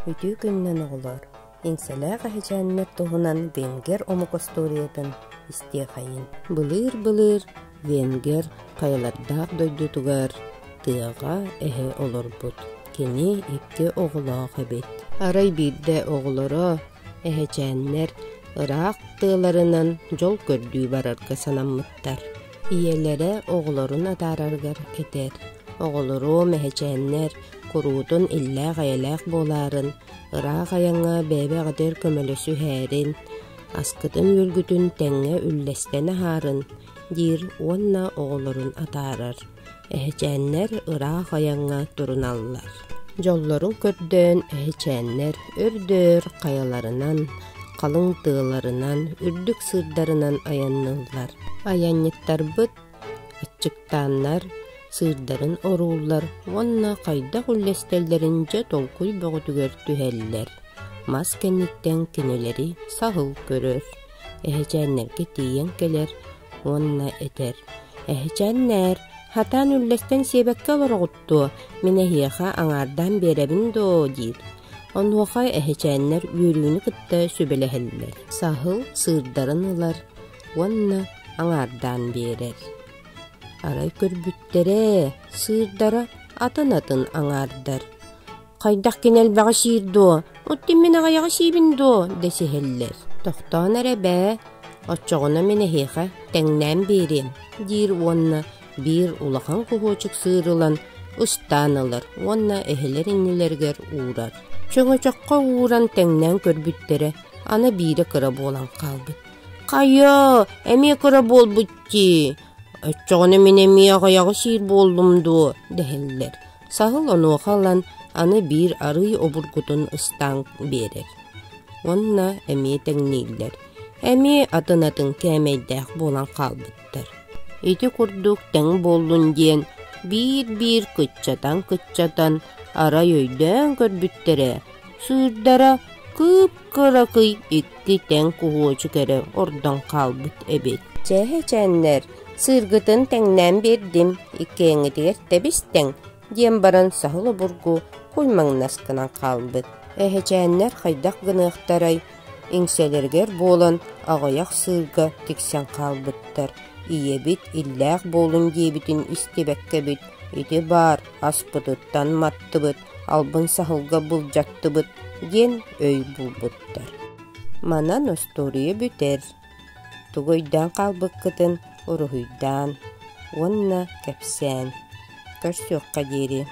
Үтүө күнүнэн оҕолоор, иҥсэлээх эһэчээннэр туһунан венгер омук остуоруйатын истиэхэйин. Былыыр-былыр венгер хайалардаах дойдутугар тыаҕа эһэ олорбут. Кини икки оҕолоох эбит. Арай биирдэ оҕолоро эһэчээннэр ыраах тыаларынан дьол көрдүү барарга санаммыттар. Ийэлэрэ оҕолорун атаарарыгар этэр: «Оҕолоруом, эһэчээннэр, куруутун иллээх-эйэлээх буолаарын, ыраах айаҥҥа бэйэ-бэйэҕитигэр көмөлөсүһээрин, аскытын-үөлгүтүн тэҥҥэ үллэстэн аһаарын» диир уонна оҕолорун атаарар. Эһэчээннэр ыраах айаҥҥа туруналлар. Дьоллорун көрдөөн эһэчээннэр өр-дөр хайаларынан, халыҥ тыаларынан, үрдүк сыырдарынан айанныыллар. Айанньыттарбыт аччыктааннар, сыырдарын орууллар уонна хайдах үллэстэллэрин дьэ толкуй бөҕөтүгэр түһэллэр. Мас кэнниттэн кинилэри саһыл көрөр, эһэчээннэргэ тиийэн кэлэр уонна этэр: «Эһэчээннээр, хатаан үллэстэн сиэбэккэ олороҕут дуо, мин эһиэхэ аҥаардаан биэрэбин дуо?» диир. Онуоха эһэчээннэр үөрүүнү кытта сүбэлэһэллэр. Саһыл сыырдарын ылар уонна аҥаардаан биэрэр. Арай көрбүттэрэ, сыырдара атын-атын аҥаардар. «Хайдах кини элбэҕи сиир дуо, оттон мин аҕыйаҕы сиибин дуо?» дэсиһэллэр. «Тохтоон эрэ бээ, оччоҕуна мин эһиэхэ тэҥнээн биэриэм» диир уонна биир улахан куһуочук сыыр ылан ыстаан ылар уонна эһэлэр иннилэригэр уурар. Чөҥөчөххө ууран тэҥнээн көрбүттэрэ, аны биирэ кыра буолан хаалбыт. «Хайа, эмиэ кыра буолбут дии, оччоҕуна мин эмиэ аҕыйаҕы сиир буоллум дуо?» дэһэллэр. Саһыл онуоха ылан аны биир арыый обургутун ыстаан биэрэр. Уонна эмиэ тэҥнииллэр. Эмиэ атын-атын кээмэйдээх буолан хаалбыттар. Ити курдук тэҥ буоллун диэн биир-биир кыччатан-кыччатан арай өйдөөн көрбүттэрэ, сыырдара кып-кыракый икки тэҥ куһуочук эрэ ордон хаалбыт эбит. Чээһэчээннэр, сыыргытын тэҥнээн биэрдим, иккиэҥҥитигэр тэбис-тэҥ диэн баран саһыл обургу куймаҥнас гынан хаалбыт. Эһэчээннэр хайдах гыныахтарай, иҥсэлэригэр буолан аҕыйах сыырга тиксэн хаалбыттар. Ийэбит иллээх буолун диэбитин истибэккэбит, ити баар аспытыттан маттыбыт, албын саһылга былдьаттыбыт диэн өй булбуттар. Манан остуоруйа бүтэр. Тугу өйдөөн хаалбыккытын уруһуйдаан уонна кэпсээн. Көрсүөххэ диэри.